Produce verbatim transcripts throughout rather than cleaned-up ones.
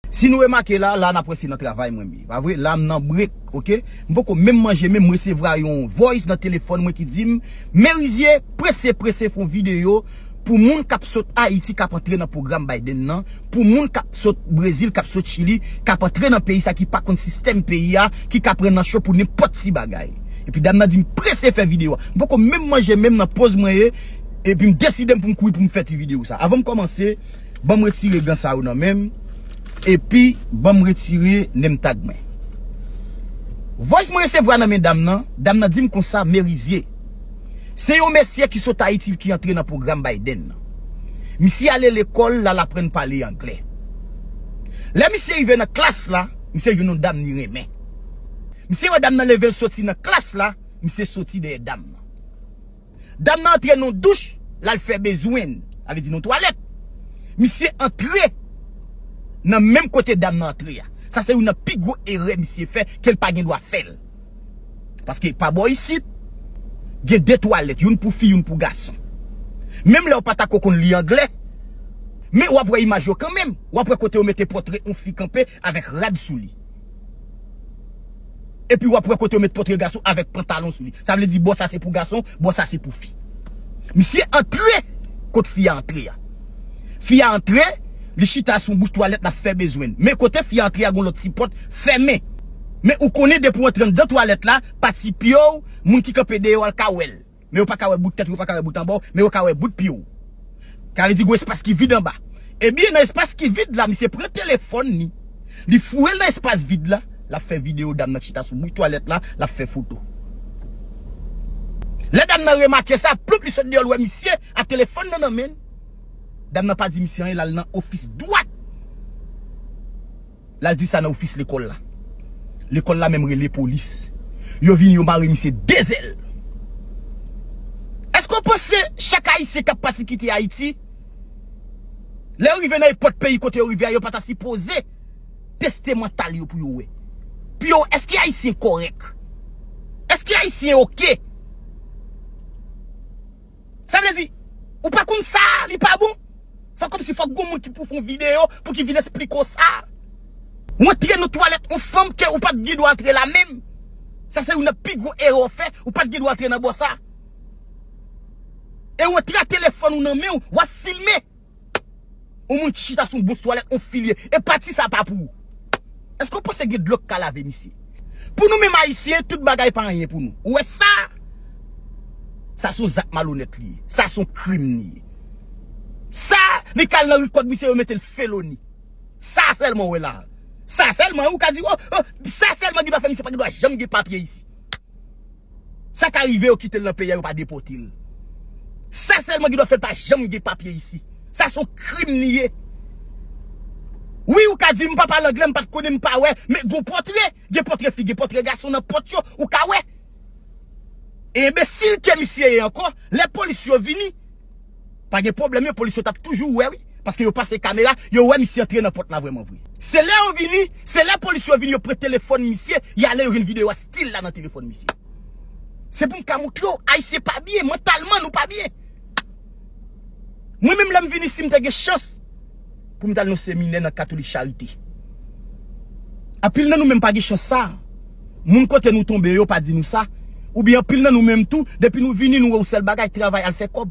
Si nou remake la, la n ap wè se nan travay mwen m ye. Pa vre? La m nan break, oke? M poko menm manje, men m resevwa yon voice nan telefòn mwen ki di m, Merizier, prese, prese fè yon videyo pou moun k ap sot Ayiti, k ap antre nan pwogram Biden nan, pou moun k ap sot Brezil, k ap sot Chili, k ap antre nan peyi sa, ki pa konn sistèm peyi a, ki ka pran nan cho pou nenpòt ti bagay. Epi dam nan di m prese fè videyo a. M poko menm manje, menm nan pòz mwen ye, epi m deside m pou m kouri pou m fè ti videyo sa. Avan m kòmanse, ban m retire gan sa yo nan men m, epi ban m retire name tag mwen. Voice mwen resevwa nan men dam nan, dam nan di m konsa, Merizier, se yon mesye ki sot Ayiti ki antre nan pwogram Biden nan. Misye ale lekòl, l al aprann pale anglè. Lè misye rive nan klas la, misye jwenn yon dam li renmen. Misye wè dam nan leve l soti nan klas la, misye soti dèyè dam nan. Dam nan antre nan yon douch, l al fè bezwen l. Sa vle di nan yon twalèt. Misye antre nan menm kote dam nan antre a. Sa se youn nan pi gwo erè misye fè ke l pa gen dwa fè l. Paske pa bò isit, gen de twalèt, youn pou fi, youn pou gason. Menm lè w pa ta ko konn li anglè, men w ap wè imaj yo kanmenm. W ap wè kote yo mete pòtre yon fi kanpe avèk rad sou li. Epi w ap wè kote yo met pòtre gason avèk pantalon sou li. Sa vle di bò sa se pou gason, bò sa se pou fi. Misye antre kot fi a antre a. Fi a antre, li chita sou bouch twalèt, l ap fè bezwen l. Men kote fi a antre a, gon lòt ti pòt fèmen. Men ou konnen depi w antre anndan twalèt la, pati pye w, moun ki kanpe deyò a l ka wè l. Men yo pa ka wè bout tèt ou, yo pa ka wè bout anba w, men yo ka wè bout pye w. Sa vle di gon espas ki vid anba. Ebyen, nan espas ki vid la, misye pran telefòn li. Li foure l nan espas vid la, l ap fè videyo dam nan ki chita sou bouch twalèt la, l ap fè foto. Lè dam nan remake sa, ploup, li sot deyò, l wè misye ak telefòn nan nan men l. Dam nan pa di misye anyen, l al nan ofis dwat. L al di sa nan ofis lekòl la. Lekòl la menm rele polis. Yo vini, yo mare misye de zèl. Èske w panse chak Ayisyen k ap pati kite Ayiti, lè yo rive nan nenpòt peyi kote yo rive a, yo pa ta sipoze teste mantal yo pou yo wè? Pou yo wè, èske Ayisyen kòrèk? Èske Ayisyen oke? Sa vle di, ou pa konn sa, li pa bon. Fò kòmsi fòk gon moun ki pou fè yon videyo pou ki vin esplike w sa. Ou antre nan twalèt yon fanm ke ou pa t gen dwa antre la menm. Sa se youn nan pi gwo erè w fè, ou pa t gen dwa antre nan bò sa. E ou antre ak telefòn ou nan men w, w ap filme. Yon moun ki chita sou yon bous twalèt, yon filye. E pati sa pa pou ou. Èske w panse gen dlo k ka lave misye? Pou nou menm Ayisyen, tout bagay pa anyen pou nou. Ou wè sa? Sa se yon zak malonèt li ye. Sa se yon krim li ye. Sa, li ka al nan rikòd misye, yo mete l feloni. Sa sèlman w wè la. Sa sèlman, ou ka di, oh, oh, sa sèlman ki dwa fè misye pa gen dwa janm gen papye isi. Sa ka rive yo kite l nan peyi a, yo pa depòte l. Sa sèlman ki dwa fè l pa janm gen papye isi. Sa se yon krim li ye. Wi, ou ka di, "M pa pale anglè, m pa t konnen, m pa wè." Men gon pòtre, gen pòtre fi, gen pòtre gason nan pòt yo, ou ka wè. E enbesil ke misye ye ankò, lè polis yo vini, pa gen pwoblèm, yo, polis yo t ap toujou wè, wi. Paske yo pase kamera, yo wè misye antre nan pòt la vrèman vre. Se lè yo vini, se lè polis yo vini, yo pran telefòn misye, y ale, yo jwenn videyo a still la nan telefòn misye. Se pou m ka montre w, Ayisyen pa byen, mantalman nou pa byen. Mwen menm lè m vin isi, m te gen chans pou m t al nan seminè nan Katolik Charite. Anpil nan nou menm pa gen chans sa. Moun kote nou tonbe yo pa di nou sa. Oubyen anpil nan nou menm tou, depi nou vini, nou wè yon sèl bagay, travay, al fè kòb.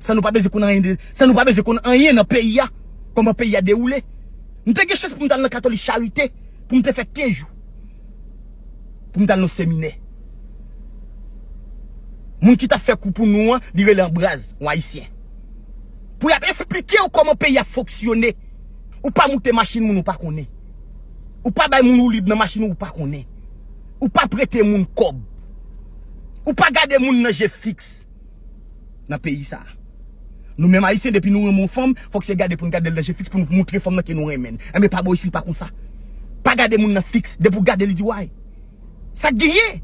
San nou pa bezwen konn anyen de, san nou pa bezwen konn anyen nan peyi a, kòman peyi a dewoule. M te gen chans pou m t al nan Katolik Charite, pou m te fè kenz jou. Pou m t al nan seminè. Moun ki t ap fè kou pou nou an, li rele Anbraz, yon Ayisyen. Pou y ap esplike w kòman peyi ap fonksyone. Ou pa moute machin moun ou pa konnen. Ou pa bay moun woulib nan machin ou, ou pa konnen. Ou pa prete moun kòb. Ou pa gade moun nan je fiks nan peyi sa a. Nou menm Ayisyen, depi nou renmen yon fanm, fòk se gade pou n gade l nan je fiks pou n moutre fanm nan ke nou renmen l. Enben, pa bò isi, l pa konsa. Pa gade moun nan fiks. Depi w gade, li di, "Way." Sa k genyen?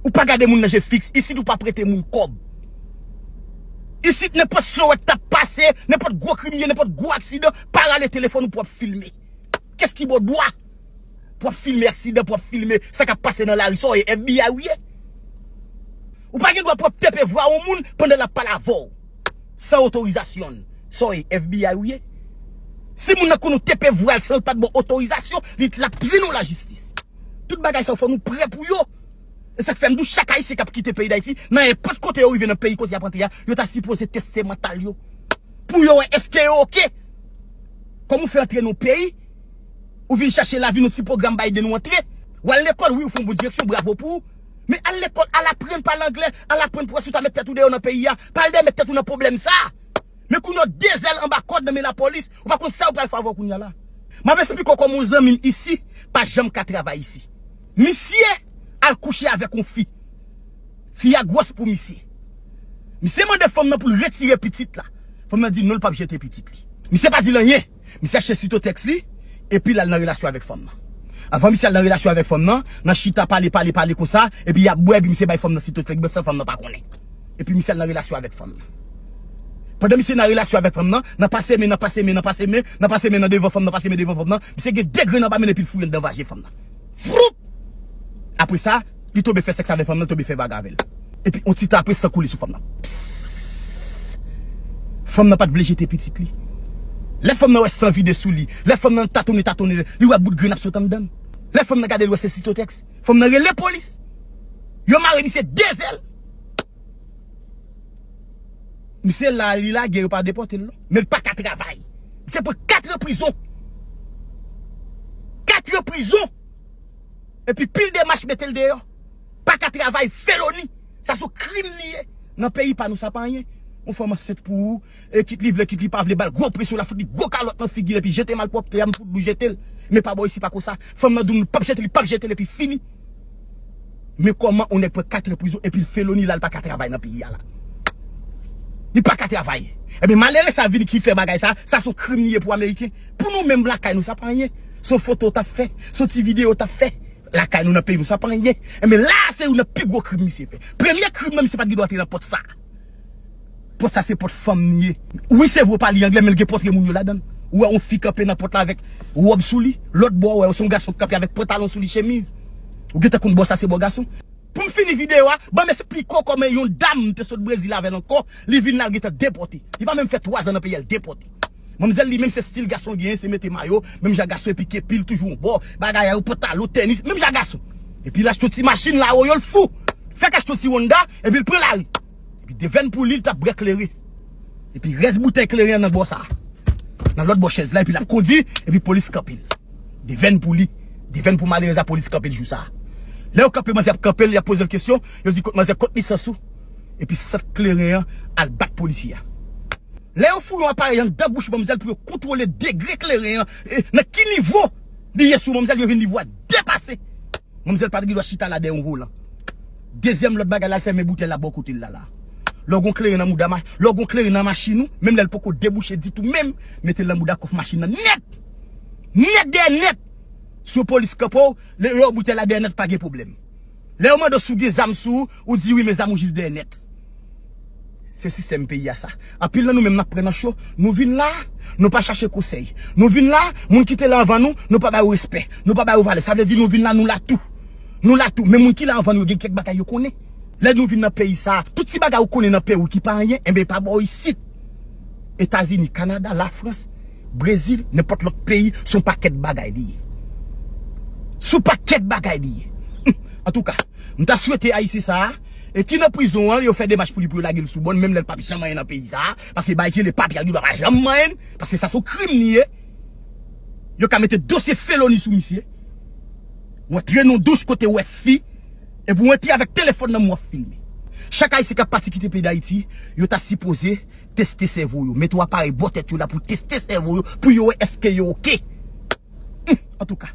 Ou pa gade moun nan je fiks. Isit, ou pa prete moun kòb. Isit, nenpòt sowèt t ap pase, nenpòt gwo krim ye, nenpòt gwo aksidan, pa rale telefòn ou pou w ap filme. Kès ki ba w dwa pou w ap filme aksidan, pou w ap filme sa k ap pase nan lari? Sa w ye, F B I ou ye? Ou pa gen dwa pou w ap tepe vwa yon moun pandan l ap pale avè w san otorizasyon l. Sa w ye, F B I ou ye? Si moun nan konn ou tepe vwal san l pa t ba w otorizasyon, li l ap trennen w lajistis. Tout bagay sa yo fò nou prè pou yo. E sa k fè m di w chak Ayisyen k ap kite peyi Dayiti, nan nenpòt kote yo rive nan peyi kote y ap antre a, yo ta sipoze teste mantal yo. Pou yo wè èske yo oke. Kòm ou fè antre nan yon peyi, ou vin chache lavi nan ti pwogram Biden ou antre. W al lekòl, wi, ou fè yon bon direksyon, bravo pou ou. Men al lekòl, al aprann pale anglè, al aprann pou wè si w ta met tèt ou deyò nan peyi a. Pa al dèyè met tèt ou nan pwoblèm sa. Men kounye a w de zèl anba kòd nan men lapolis, ou pa konn sa ou pral fè avè w kounye a la. M ap esplike w kòman yon zanmi m isi pa janm ka travay isi. Misye al kouche avèk yon fi. Fi a gwòs pou misye. Misye mande fanm nan pou l retire pitit la. Fanm nan di non, l p ap jete pitit li. Misye pa di l anyen. Misye achte sitotèks li, epi l al nan relasyon avèk fanm nan. Anvan misye al nan relasyon avèk fanm nan, nan chita pale, pale, pale konsa, epi y ap bwè, epi misye bay fanm nan sitotèks, men san fanm nan pa konnen. Epi misye al nan relasyon avèk fanm nan. Pandan misye nan relasyon avèk fanm nan, nan pase men, nan pase men, nan pase men, nan pase men nan devan fanm nan, pase men devan fanm nan, misye gen de grenn anba men l epi l fouye anndan vajen fanm nan. Fwoup! Apre sa, li tonbe fè sèks avèk fanm nan, li tonbe fè bagay avè l. Epi yon ti tan apre, san koule sou fanm nan. Psst! Fanm nan pa t vle jete pitit li. Lè fanm nan wè san vide sou li, lè fanm nan tatonnen, tatonnen, li wè bout grenn ap sot anndan l. Lè fanm nan gade, li wè se sitotèks. Fanm nan rele polis. Yo mare misye de zèl. Misye la, li lage, yo pa depòte l non. Men l pa ka travay. Misye pran kat an prizon. Kat an prizon. Epi pil demach mete l deyò. Pa ka travay, feloni. Sa se yon krim li ye. Nan peyi pa nou sa pa anyen. Yon fanm ansent pou ou, e kit li vle, kit li pa vle, ba l gwo presyon, l ap fout li gwo kalòt nan figi l, epi jete malpwòpte a, m fout dou jete l. Men pa bò isi pa konsa. Fanm nan di w li p ap jete, li p ap jete l, epi fini. Men kòman yon nèg pran kat an prizon, epi l feloni la, l pa ka travay nan peyi a la. Li pa ka travay. Ebyen, malere sa vini ki fè bagay sa, sa se yon krim li ye pou Ameriken. Pou nou menm lakay nou, sa pa anyen. Se yon foto w t ap fè, se yon ti videyo w t ap fè. Lakay nou nan peyi nou, sa pa anyen. Ebyen, la, se youn nan pi gwo krim misye fè. Premye krim nan, misye pa t gen dwa te nan pòt sa. Pòt sa se pòt fanm li ye. Wi, se vre w pale anglè, men l gen pòtre moun yo ladan l. Ou wè yon fi kanpe nan pòt la avèk wòb sou li. Lòt bò, ou wè se yon gason k kanpe avèk pantalon sou li, chemiz. Ou gentan konn bò sa se bò gason. Pou m fini videyo a, ban m esplike w kòman yon dam te sot Brezil avè l ankò, li vin la, l gentan depòte. Li pa menm fè twa zan nan peyi a, l depòte. Manmzèl li menm se stil gason genyen, se mete mayo, menm jan gason epi kepi l toujou yon bò, bagay a yo pantalon, tènis, menm jan gason. Epi l achte yon ti machin la, woyo l fou. Fèk achte yon ti Honda, epi l pran lari. Epi devèn pou li, l t ap bwè kleren. Epi rès boutèy kleren an nan bò sa. Nan lòt bò chèz la, epi l ap kondi, epi polis kanpe l. Devèn pou li. Devèn pou malerèz la, polis kanpe l jou sa. Lè yo kanpe manzè ap kanpe l, y ap poze l kesyon, yo di kot manzè, kot lisans ou? Epi sant kleren an al bat polisye a. Lè yo foure yon aparèy anndan bouch manmzèl pou yo kontwole degre kleren an, e, nan ki nivo li ye sou manmzèl, yo jwenn nivo a depase. Manmzèl pa t gen dwa chita la dèyè yon volan. Dezyèm lòt bagay la, l fèmen boutèy la bò kote l la la. Lè w gen yon kleren nan mouda, ma-, lè w gen yon kleren nan machin ou, menm lè l poko debouche ditou menm, mete l nan mouda kòf machin nan nèt. Nèt dèyè nèt. Si yon polis kanpe w, lè, lè w boutèy la dèyè nèt, pa gen pwoblèm. Lè yo mande w si w gen zam sou ou, ou di wi, men zam ou jis dèyè nèt. Se sistèm peyi a sa. Anpil nan nou menm n ap pran nan cho. Nou vin la, nou pa chache konsèy. Nou vin la, moun ki te la anvan nou, nou pa ba yo respè. Nou pa ba yo valè. Sa vle di nou vin la, nou la tou. Nou la tou. Men moun ki la anvan nou yo gen kèk bagay yo konnen. Lè nou vin nan peyi sa, tout ti bagay ou konnen nan peyi w ki pa anyen, enben pa ba w isit. Etazini, Kanada, Lafrans, Brezil, nenpòt lòt peyi, se yon pakèt bagay li ye. Se yon pakèt bagay li ye. Hum, antouka, m ta swete Ayisyen sa a, e ki nan prizon an, yo fè demach pou li pou yo lage l sou bòn, menm lè l p ap janm anyen nan peyi sa a, paske bagay ki rele papye a, li dwa pa janm anyen, paske sa se yon krim li ye. Yo ka mete dosye feloni sou misye. Ou antre nan yon douch kote w wè fi, epi w antre avèk telefòn nan men w ap filme. Chak Ayisyen k ap pati kite peyi Dayiti, yo ta sipoze teste sèvo yo. Mete yon aparèy bò tèt yo la pou teste sèvo yo, pou yo wè èske yo oke. Hum, antouka,